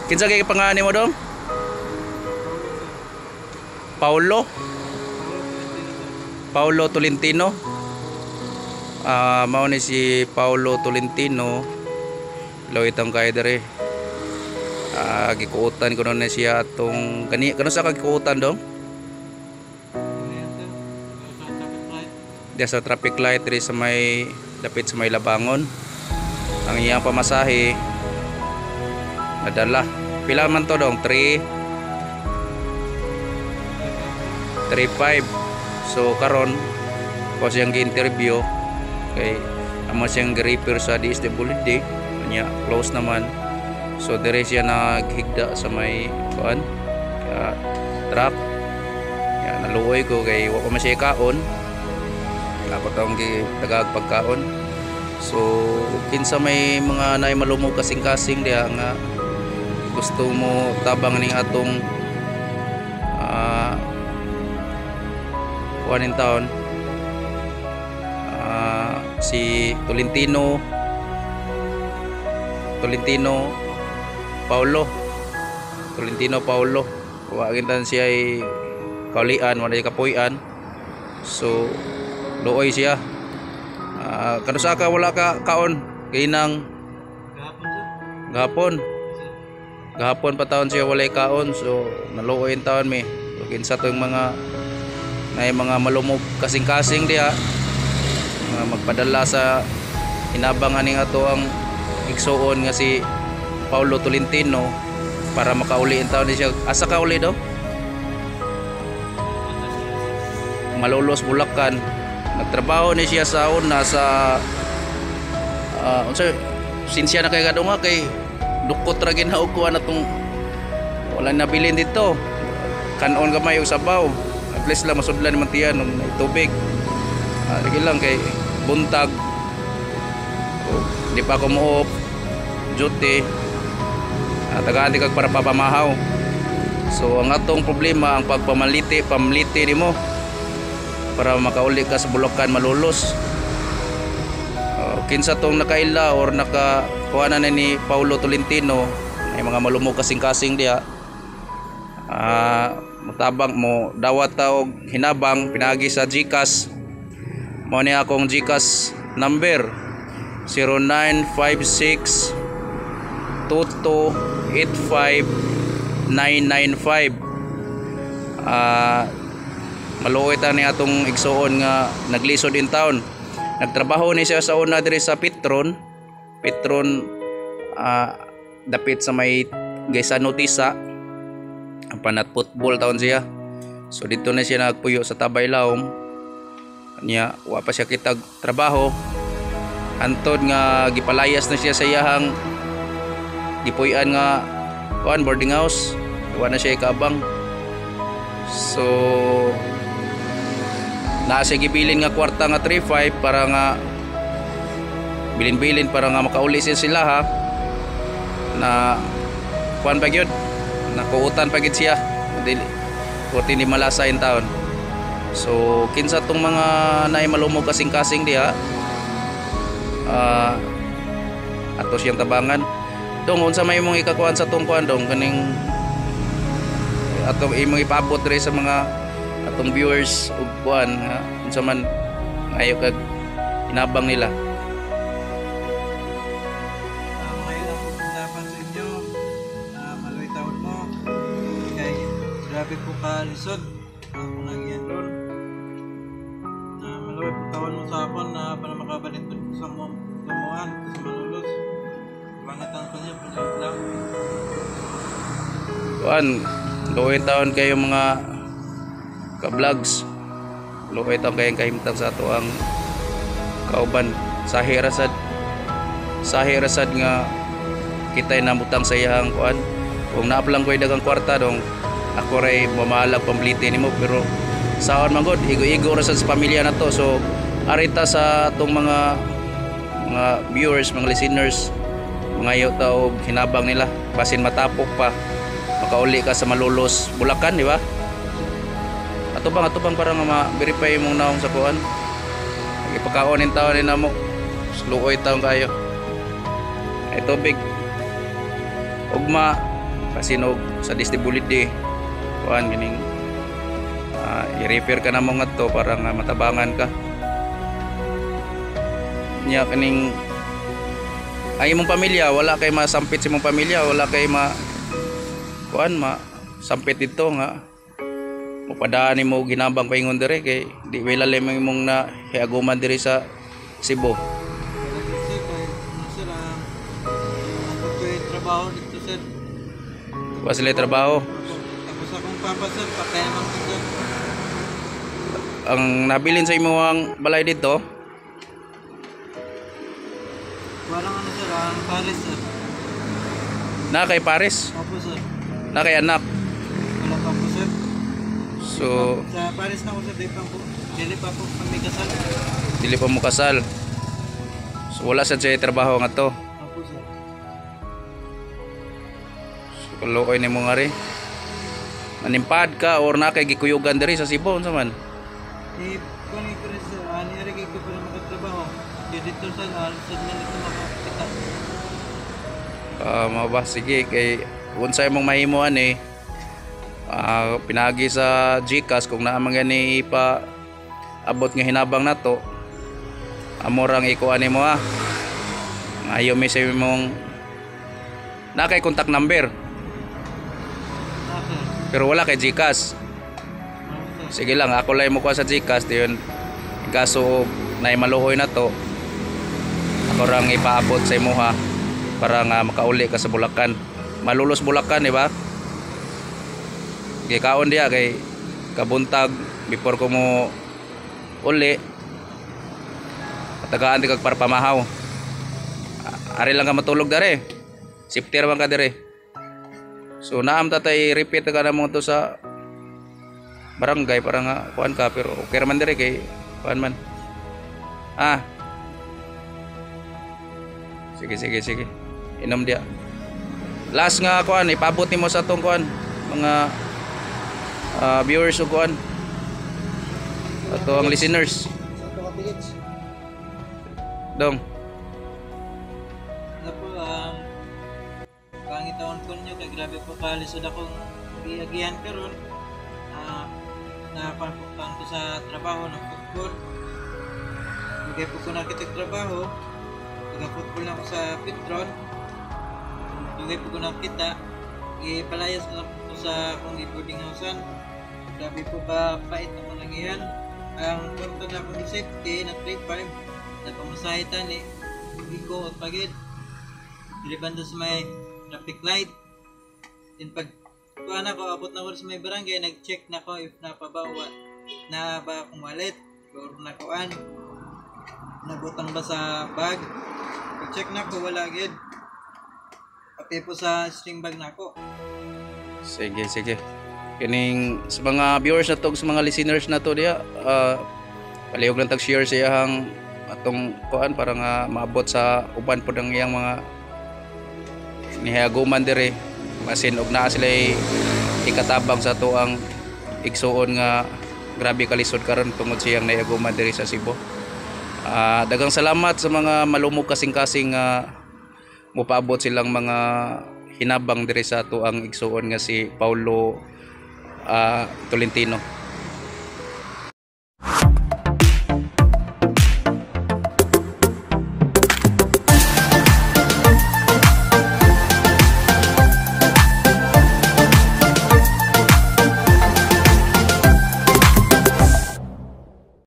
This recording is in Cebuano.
Kinsa kay pangalan nimo, dong? Paulo? Paulo Tolentino. Mao ni si Paulo Tolentino. Luoy taon kayo dere. Gikuotan ko na siya atong gani kano sa kagikuotan, dong? Diya sa traffic light diri sa may dapit sa may Labangon. Ang iyang pamasahe nadala. Pila man to, dong? 3 3.5. So karon ko siyang gi-interview kay amo siyang gi-repair sa DSWD nya, close naman. So dire siya naghigda sa may kuan truck. Ya, naluoy ko kay wa pa man siya kaon. Ako tong gitagag pagkaon. So kinsa may mga naay malumog kasing-kasing diha nga gusto mo tabang ning atong kuan in taon, si Tolentino, Tolentino Paulo, Tolentino Paulo, wa gintan siya ay kaulian, wala siya kapuy-an. So luoy siya. Kanusa ka wala ka kaon kainang? Gahapon, gahapon pa taon siya walay kaon. So naluoy in taon mi. So kinsa tong mga nay mga malumog kasing-kasing diha nga magpadala sa hinabang aning ato ang igsuon nga si Paulo Tolentino para makauli in taon ni siya. Asa ka uli daw? Malolos, Bulacan. Nagtrabaho ni siya sa una sa unsa, sinsya na kay kadunga kay dukot ra ginaw ko ana tong wala nabilin dito, kanon gamay og sabaw. At least lang masudlan man tiyan og tubig. Sige lang kay buntag. O, di pa ako mo off duty. Tagaan di kag para papamahaw. So ang atong problema ang pagpamaliti pamliti nimo para makauli ka sa Bulacan, Malolos. Kinsa tong nakaila or nakakuha na ni Paulo Tolentino, ay mga malumog kasing-kasing diha, mutabang mo, dawat ta og hinabang pinaagi sa GCash. Mao ni akong GCash number, 0956 2285 995. Maluoy ta ni atong igsuon nga naglisod in town. Nagtrabaho ni siya sa una diri sa Petron, Petron, dapit sa may Gaisano Tisa. Ang panat football taon siya. So dito na siya nagpuyo sa Tabay Lawom niya. Wa pa siya kitag trabaho hantod nga gipalayas na siya sa iyahang gipuy-an nga kuan, boarding house. Wa na siya ikaabang. So naa siya gibilin nga kwarta nga 3.5 para nga bilin-bilin para nga makauli siya sila ha na kuan pa gyud, nakuutan pa gyud siya dili kurti ni malasa in taon. So kinsa tong mga naay malumog kasing-kasing diha, ato siyang tabangan. Dong, unsa may imong ikakuan sa tong kuan, dong, kaning atong imong ipaabot diri sa mga atong viewers ug kuan nga unsa man ayo kag hinabang nila? Ngayon ang pupuntahan sa inyo, maluoy taon mo. Kay grabe po kalisod ang pangagian ron. Maluoy po taon mo sa akon na para makabalik po sa muan sa Malolos. Salamat ko niya, palit lang. Kuan, luoy taon kayo mga ka-vlogs. Luoy taon kayong kahimtang sa ato ang kauban. Sahi ra sad, sahi ra sad nga kita'y namutang sa iyang kuan. Kung naaplang ko'y dagang kwarta, dong, ako ray mamahalag pambliti nimo, pero saon man gud, igo-igo ra sad sa pamilya na to. So arita sa atong mga viewers, mga listeners, mga ta og hinabang nila basin matapok pa makauli ka sa Malolos, Bulacan, di ba? Ato bang para nga ma-verify imong naong sa kuan. Ipakaon nin taon ni namo. Luoy taon kayo. Ay tubig. Ugma. Basin og sa disability kuan kining i-refer ka namo ngadto para nga matabangan ka. Nya kining ang imong pamilya, wala kay masampit sa imong pamilya, wala kay ma kuan ma sampit dito nga mupadaan nimo og hinabang paingon diri kay di wala lalim ang imong na hiaguman diri sa Cebu. Wala gid, sir, kay ano, sir, ang ako ko'y trabaho dito, sir. Wa sila trabaho. Opo. Tapos akong papa, sir, patay naman ko, sir. Ang nabilin sa imong balay dito? Walang ano, sir, ang Paris, sir. Na kay Paris? Opo, sir. Na kay anak? Wala pa po, sir. So Sa Paris na ako, sir, di pa po. Dili pa po kami kasal. Dili pa mo kasal. So wala sad siya trabaho nga to. Opo, sir. So kaluoy nimo nga ri. Nanimpad ka or na kay gikuyugan diri sa Cebu, unsa man? Eh, kung ko rin, sir, ani ari kay ko para makatrabaho. Kaya dito sa sad man dito makakita. Ah, mao ba, sige, kay unsay imong mahimo ani, pinagi sa GCash kung naa man gani ipa abot nga hinabang nato, amo rang ikuan nimo ha. Ngayo mi sa imong na kay contact number? Ah, sir. Pero wala kay GCash? Opo, sir. Sige lang, ako lang mo kuha sa GCash diyon. Kaso na maluhoy na to, ako rang ipaabot sa imuha para nga makauli ka sa Bulacan. Malulos Bulacan, di ba? Gikaon diya kay kabuntag before ko mo uli, patagaan di kag para pamahaw. Ari lang ka matulog dere. Safety ra man ka dere. So naam tatay, repeat ka na mo to sa barangay para nga kuan ka, pero okay ra man dire kay kuan man. Ah. Sige, sige, sige. Inom dia. Last nga kuan, ipabot nimo sa atong kuan mga viewers o kuan. Ato ang listeners. Sa ito kapigits. Dong. Ano po, pangitaon ko ninyo kay grabe po kalisod akong giagihan karon. Ah, napapukan ko sa trabaho ng football. Bigay po ko nakita trabaho. Taga-football na ako sa Petron. Dugay po ko nakita. Gipalayas na lang po ko sa akong boarding housean. Grabe po ba pait ako nangiyan. Ang kwarta na akong safety na 3.5 na pamasahe tani. Iko at pagid. Dili banda sa may traffic light. Then pag kuan ako, abot na ko sa may barangay, nag-check na ko if napabawa na ba akong wallet or nakuan. Nabutang ba sa bag. Pag-check na ko, wala gid. Pati po sa string bag na ako. Sige, sige. Kining sa mga viewers na to, sa mga listeners na to diya, palihog lang tag share sa iyang atong kuan para nga maabot sa uban pod ang iyang mga nihaguman dire, masin og naa sila ikatabang sa ato ang igsuon nga grabe kalisod karon tungod siyang nahiaguman diri sa Cebu. Daghang salamat sa mga malumog kasing-kasing nga mopaabot silang mga hinabang diri sa ato ang igsuon nga si Paulo Tolentino.